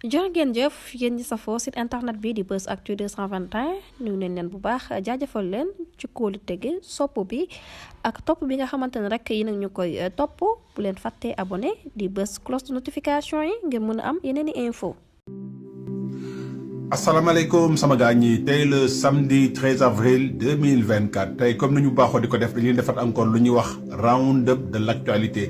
jërë ngeen jëf yéen ñi safoo site internet bi di Buzz Actu 221 nuyu nañ leen bu baax jaajëfal leen ci kóolu tege sopp bi ak topp bi nga xamante ne rek yi nag ñu koy topp bu leen fàttee abonné di bës cloche de notification yi ngir mën a am yeneen i info. asalaamaaleykum sama gars ñi tey le samedi 13 avril 2024 tey comme ni ñu baaxoo di ko def dañuy defat encore lu ñuy wax round up de l'actualité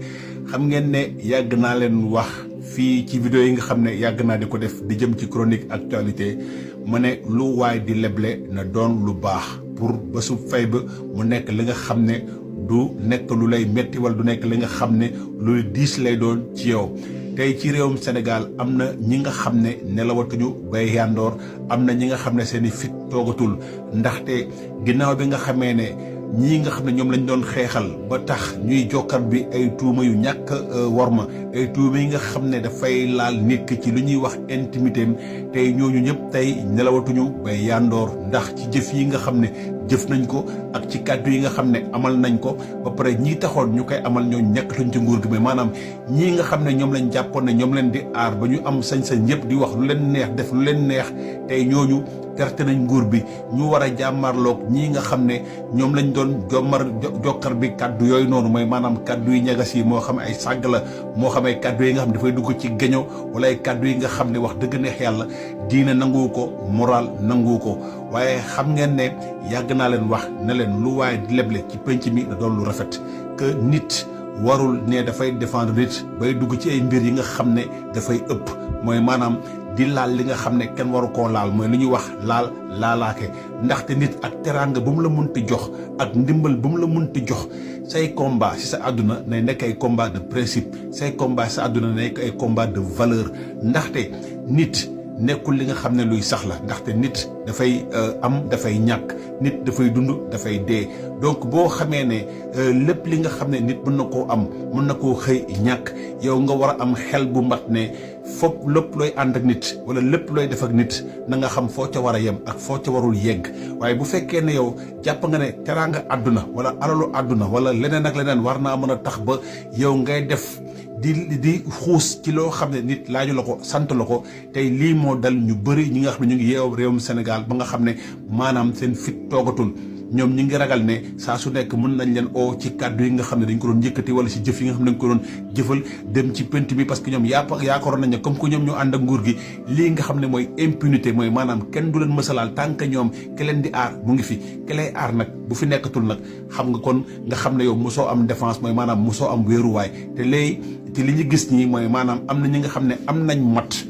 xam ngeen ne yàgg naa leen wax fii ci vidéo yi nga xam ne yàgg naa di ko def di jëm ci chronique actualité mu ne lu waay di leble na doon lu baax pour bésu fay ba mu nekk li nga xam ne du nekk lu lay metti wala du nekk li nga xam ne lu diis lay doon ci yow. tey ci réewum Sénégal am na ñi nga xam ne nelawatuñu bay yandoor am na ñi nga xam ne seen i fit toogatul ndaxte ginnaaw bi nga xamee ne ñii nga xam ne ñoom lañ doon xeexal ba tax ñuy jokkat bi ay tuuma yu ñàkk worma ay tuuma yi nga xam ne dafay laal nit ki ci lu ñuy wax intimité am tey ñooñu ñëpp tey nelawatuñu bay yandoor ndax ci jëf yi nga xam ne jëf nañ ko ak ci kàddu yi nga xam ne amal nañ ko ba pare ñii taxoon ñu koy amal ñoo nekkatuñ ci nguur gi mais maanaam ñii nga xam ne ñoom lañ jàppoon ne ñoom leen di aar ba ñu am sañ-sañ yëpp di wax lu leen neex def lu leen neex tey ñooñu perte nañ nguur bi ñu war a jàmmarloog ñii nga xam ne ñoom lañ doon jokkar bi kàddu yooyu noonu mooy maanaam kàddu yi ñagas yi moo xam ay sàgg la moo xam ay kàddu yi nga xam ne dafay dugg ci geño wala ay kàddu yi nga xam ne wax dëgg neex yàlla diine nanguwu ko moral nanguwu ko waaye xam ngeen ne yàgg naa leen wax ne leen lu waaye di leble ci penc mi da doon lu rafet que nit warul ne dafay défendre nit bay dugg ci ay mbir yi nga xam ne dafay ëpp mooy maanaam di laal li nga xam ne kenn waru koo laal mooy lu ñuy wax laalaake ndaxte nit ak teraanga bu mu la munti jox ak ndimbal bu mu la munti jox say combat ci sa àdduna nay nekk ay combat de principe say combat ci sa àdduna nay nekk ay combat de valeur ndaxte nit nekkul li nga xam ne luy sax la ndaxte nit dafay am dafay ñàkk nit dafay dund dafay dee donc boo xamee ne lépp li nga xam ne nit mën na koo am mën na koo xëy ñàkk yow nga war a am xel bu mat ne fopp lépp looy ànd ak nit wala lépp looy def ak nit na nga xam foo ca war a yem ak foo ca warul yegg waaye bu fekkee ne yow jàpp nga ne teraanga àdduna wala alalu àdduna wala leneen ak leneen war naa mën a tax ba yow ngay def di xuus ci loo xam ne nit laaju la ko sant la ko tey lii moo dal ñu bëri ñi nga xam ne ñu ngi yeew réewum Sénégal ba nga xam ne maanaam seen fit toogatul ñoom ñi ngi ragal ne saa su nekk mën nañ leen oo ci kàddu yi nga xam ne dañ ko doon yëkkati wala ci jëf yi nga xam ne dañ ko doon jëfal dem ci pent bi parce que ñoom yaakaaroon nañ ne comme que ñoom ñoo ànd ak nguur gi lii nga xam ne mooy impunité mooy maanaam kenn du leen mësalaal tant que ñoom ki leen di aar mu ngi fi ki lay aar nag bu fi nekkatul nag xam nga kon nga xam ne yow mosoo am défense mooy maanaam mosoo am wéeruwaay te léegi te li ñu gis ñi mooy maanaam am na ñi nga xam ne am nañ mat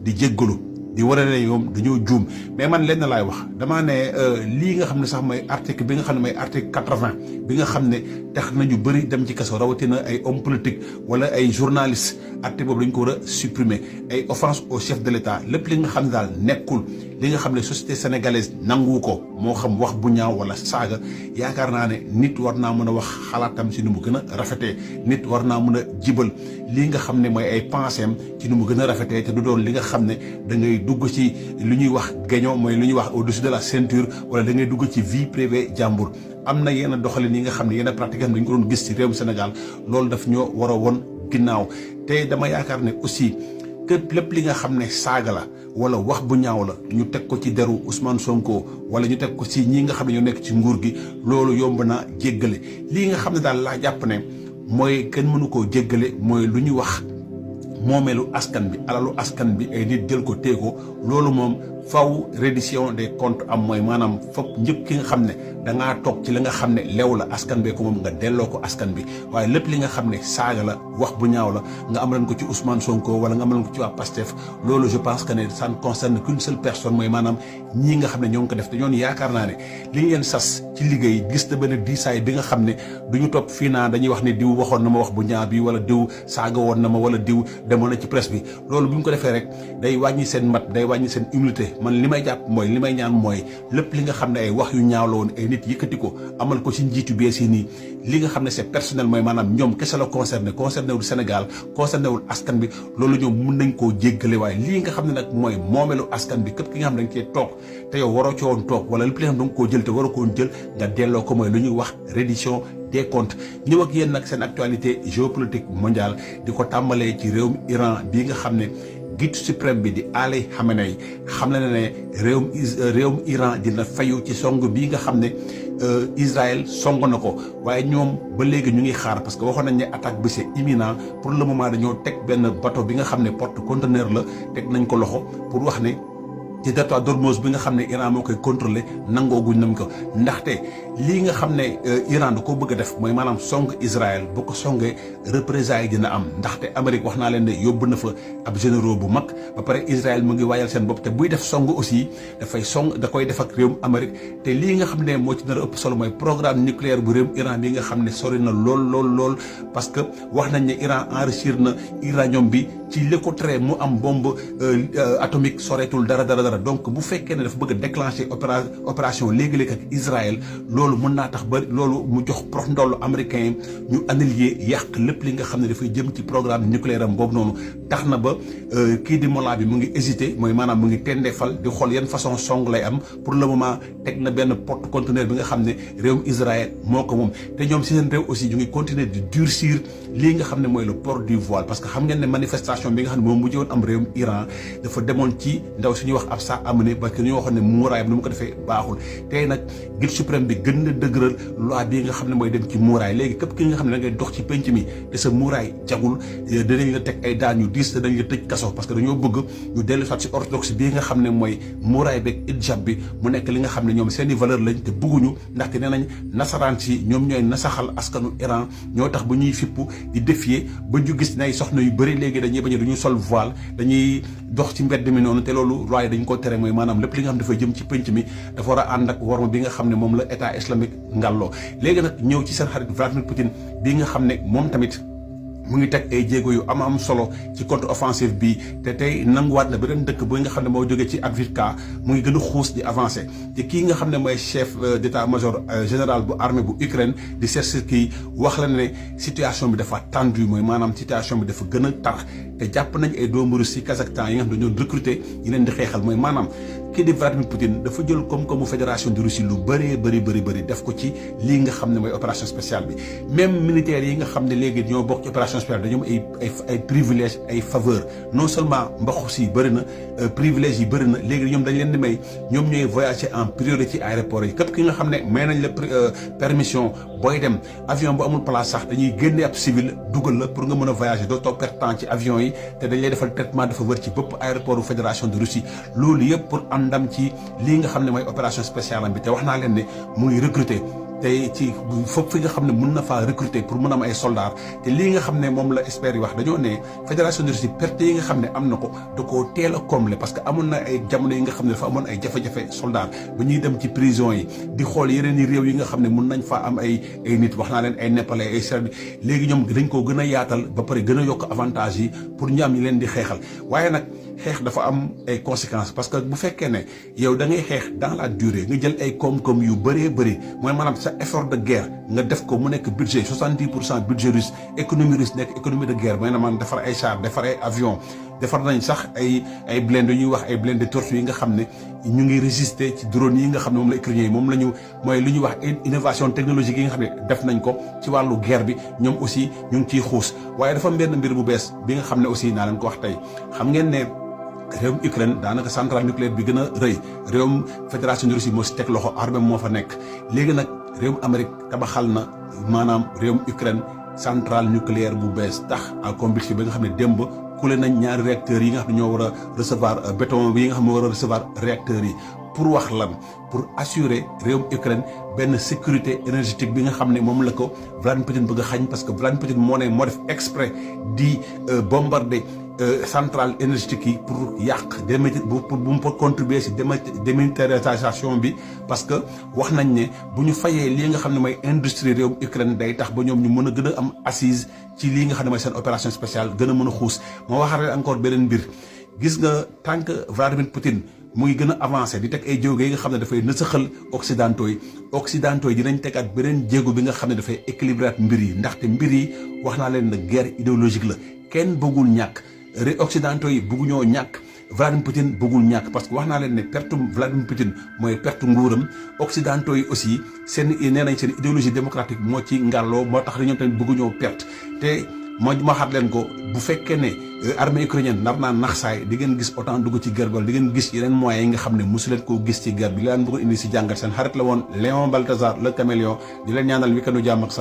di jéggalu di war a ne ñoom dañoo juum mais man lenn laay wax damaa ne lii nga xam ne sax mooy article bi nga xam ne mooy article 80 bi nga xam ne tax nañu bëri dem ci kaso rawatina ay homme politique wala ay journaliste article boobu dañ ko war a supprimer ay offense au chef de l'État lépp li nga xam ne daal nekkul li nga xam ne société sénégalaise nangu ko moo xam wax bu ñaaw wala saaga yaakaar naa ne nit war naa mën a wax xalaatam si nu mu gën a rafetee nit war naa mën a jibal lii nga xam ne mooy ay penséem ci nu mu gën a rafetee te du doon li nga xam ne da ngay dugg ci lu ñuy wax geño mooy lu ñuy wax au-dessus de la ceinture wala da ngay dugg ci vie privée jàmbur am na yenn doxalin yi nga xam ne yenn pratique dañ ko doon gis ci réewum Sénégal loolu daf ñoo war a won ginnaaw te dama yaakaar ne aussi képp lépp li nga xam ne saaga la wala wax bu ñaaw la ñu teg ko ci deru Ousmane Sonko wala ñu teg ko ci ñi nga xam ne ñoo nekk ci nguur gi loolu yomb na jéggale lii nga xam ne daal laa jàpp ne mooy kenn mënu koo jéggale mooy lu ñu wax moomeelu askan bi alalu askan bi ay nit jël ko téye ko loolu moom faw reddition des comptes am mooy maanaam foog njëkk ki nga xam ne dangaa toog ci li nga xam ne lew la askan bee ko moom nga delloo ko askan bi waaye lépp li nga xam ne saaga la wax bu ñaaw la nga am leen ko ci Ousmane Sonko wala nga am leen ko ci waa Pastef loolu je pense que ne ça ne concerne qu'une seule personne mooy maanaam ñii nga xam ne ñoo ngi ko def te ñoon yaakaar naa ne li ñu leen sas ci liggéey gis na benn diisaay bi nga xam ne du ñu topp fii naa dañuy wax ne diw waxoon na ma wax bu ñaaw bi wala diw saaga woon na ma wala diw demoon na ci presse bi loolu bu ñu ko defee rek day wàññi seen mat day wàññi seen humilité man li may jàpp mooy li may ñaan mooy lépp li nga xam ne ay wax yu ñaaw la woon ay nit yëkkati ko amal ko ci njiitu bees yi nii li nga xam ne c'est personnel mooy maanaam ñoom kese la concerné wul Sénégal concerné wul askan bi loolu ñoom mun nañ koo jéggale waaye lii nga xam ne nag mooy moomeelu askan bi képp ki nga xam ne dañ cee toog te yow waroo ci woon toog wala lépp li nga xam ne danga koo jël te waroo ko woon jël nga delloo ko mooy lu ñuy wax reddition des comptes ñëw ak yéen nag seen actualité géopolitique mondiale di ko tàmbalee ci réewum Iran bii nga xam ne guide suprême bi di Ali Khamenei xam na ne réewum Iran dina fayu ci song bii nga xam ne Israël song na ko waaye ñoom ba léegi ñu ngi xaar parce que waxoon nañ ne attaque bi c'est imminent pour le moment dañoo teg benn bateau bi nga xam ne porte conteneur la teg nañ ko loxo pour wax ne ci détroit d'Ormuz bi nga xam ne Iran moo koy contrôler nangooguñ nañ ko ndaxte lii nga xam ne Iran da koo bëgg a def mooy maanaam song Israël bu ko songee représailles dina am ndaxte Amérique wax naa leen ne yóbbu na fa ab généraux bu mag ba pare Israël mu ngi waayal seen bopp te buy def song aussi dafay song da koy def ak réewum Amérique te lii nga xam ne moo ci nar a ëpp solo mooy programme nucléaire bu réewum Iran bi nga xam ne sori na lool parce que wax nañ ne Iran enrichir na uranium bi ci li ko tere mu am bombe atomique soreetul dara donc bu fekkee ne dafa bëgg a déclencher opération léegi-léegi ak Israël loolu mën naa tax ba loolu mu jox prox ndollu américain ñu annuler yàq lépp li nga xam ne dafay jëm ci programme nucléaire am boobu noonu tax na ba kii di Mollah bi mu ngi hésité mooy maanaam mu ngi tendeefal di xool yan façon song lay am pour le moment teg na benn porte conteneur bi nga xam ne réewum Israël moo ko moom te ñoom si seen réew aussi ñu ngi continuer di durcir lii nga xam ne mooy le port du voile parce que xam ngeen ne manifestation bi nga xam ne moom mujjee woon am réewum Iran dafa demoon ci ndaw suñuy wax ab sa amené parce que ñu waxoon ne muuraayam ni mu ko defee baaxul tey nag guide suprême bi gën na dëgëral loi bii nga xam ne mooy dem ci muuraay léegi képp ki nga xam ne da ngay dox ci penc mi te sa muuraay jagul danañ la teg ay daan yu diis te dañ la tëj kaso parce que dañoo bëgg ñu dellu soit ci orthodoxe bii nga xam ne mooy muuraay beeg hijab bi mu nekk li nga xam ne ñoom seeni valeur lañ te bëgguñu ndaxte nee nañ nasaraan si ñoom ñooy nasaxal askanu Iran ñoo tax ba ñuy fippu di défier ba ñu gis nay soxna yu bëri léegi dañuy bañ duñu sol voile dañuy dox ci mbedd mi noonu te loolu loi dañ ko tere mooy maanaam lépp li nga xam ne dafay jëm ci penc mi dafa war a ànd ak worma bi nga xam ne moom la état islamique ngàlloo léegi nag ñëw ci seen xarit Vladimir Poutine bi nga xam ne moom tamit mu ngi teg ay jéego yu am solo ci contre offensive bi te tey nanguwaat na beneen dëkk bi nga xam ne moo jógee ci Avdiivka mu ngi gën a xuus di avancé te kii nga xam ne mooy chef d'état-major général bu armée bu Ukraine di Syrskyi wax la ne situation bi dafa tendu mooy maanaam situation bi dafa gën a tar te jàpp nañ ay doomu Russie ci Kazakhstan yi nga xam ne dañoo recruter ñi leen di xeexal mooy maanaam kii di Vladimir Poutine dafa jël comme fédération de Russie lu bëri def ko ci lii nga xam ne mooy opération spéciale bi même militaires yi nga xam ne léegi ñoo bokk ci opération spéciale dañoo am ay privilèges ay faveurs non seulement mbaxu si bëri na privilèges yi bëri na léegi ñoom dañ leen di may ñoom ñooy voyager en priorité ci aéroport yi képp ki nga xam ne may nañ la permission booy dem avion bu amul place sax dañuy génne ab civil dugal la pour nga mën a voyager doo toog perte temps ci avion yi te dañ lay defal traitement dafa wër ci bépp aéroport bu fédération de Russie loolu yëpp pour ndam ci lii nga xam ne mooy opération spéciale am bi te wax naa leen ne mu ngi recruter tey ci foofu fi nga xam ne mën na faa recruter pour mën a am ay soldats te lii nga xam ne moom la experts yi wax dañoo ne fédération de Russie perte yi nga xam ne am na ko da koo teel a combler parce que amoon na ay jamono yi nga xam ne dafa amoon ay jafe-jafe soldats ba ñuy dem ci prison yi di xool yeneen i réew yi nga xam ne mën nañ faa am ay nit wax naa leen ay Népalais ay Serbie léegi ñoom dañ koo gën a yaatal ba pare gën a yokk avantage yi pour ñu am ñi leen di xeexal waaye nag xeex dafa am ay conséquences parce que bu fekkee ne yow da ngay xeex dans la durée nga jël ay koom-koom yu bëree mooy maanaam sa effort de guerre nga def ko mu nekk budget 70% budget russe économie russe nekk économie de guerre mooy maanaam defar ay char defar ay avion defar nañ sax ay blindés ñuy wax ay blindés tortues yi nga xam ne ñu ngi résister ci drone yi nga xam ne moom la ukrainiens yi moom la ñu mooy lu ñuy wax innovation technologique yi nga xam ne def nañ ko ci wàllu guerre bi ñoom aussi ñu ngi ciy xuus waaye dafa am benn mbir bu bees bi nga xam ne aussi naa leen ko wax tey xam ngeen ne réewum Ukraine daanaka centrale nucléaire bi gën a rëy réewum fédération de Russie moo si teg loxo armée moo fa nekk léegi nag réewum Amérique tabaxal na maanaam réewum Ukraine centrale nucléaire bu bees tax à combustion bi nga xam ne démb kule nañ ñaari réacteurs yi nga xam ne ñoo war a recevoir béton bi nga xam ne war a recevoir réacteurs yi pour wax lan pour assurer réewum Ukraine benn sécurité énergétique bi nga xam ne moom la ko Vladimir Poutine bëgg a xañ parce que Vladimir Poutine moo def exprès di bombarder centrale énergétique yi pour yàq pour bu mu contribuer si démilitarisation bi parce que wax nañ ne bu ñu fayee lii nga xam ne mooy industrie réewum Ukraine day tax ba ñoom ñu mën a gën a am assise ci lii nga xam ne mooy seen opération spéciale gën a mën a xuus ma waxaat encore beneen mbir gis nga tant que Vladimir Poutine mu ngi gën a avancé di teg ay jéego yi nga xam ne dafay nësaxal occidentaux yi dinañ tegaat beneen jéego bi nga xam ne dafay équilibré mbir yi ndaxte mbir yi wax naa leen ne guerre idéologique la kenn bëggul ñàkk occidentaux yi bëgguñoo ñàkk Vladimir Poutine bëggul ñàkk parce que wax naa leen ne perte Vladimir Poutine mooy perte nguuram occidentaux yi aussi seen nee nañ seen idéologie démocratique moo ci ngàlloo moo tax ñoom tamit bëgguñoo perte te ma xaat leen ko bu fekkee ne armée ukrainienne nar naa nax saay di ngeen gis OTAN dugg ci guerre di ngeen gis yeneen moyens yi nga xam ne mosu leen koo gis ci guerre bi li leen bëgg indi si jàngat seen xarit la woon Léon Balthazar le caméléon di leen ñaanal weekendu jàmm ak salaam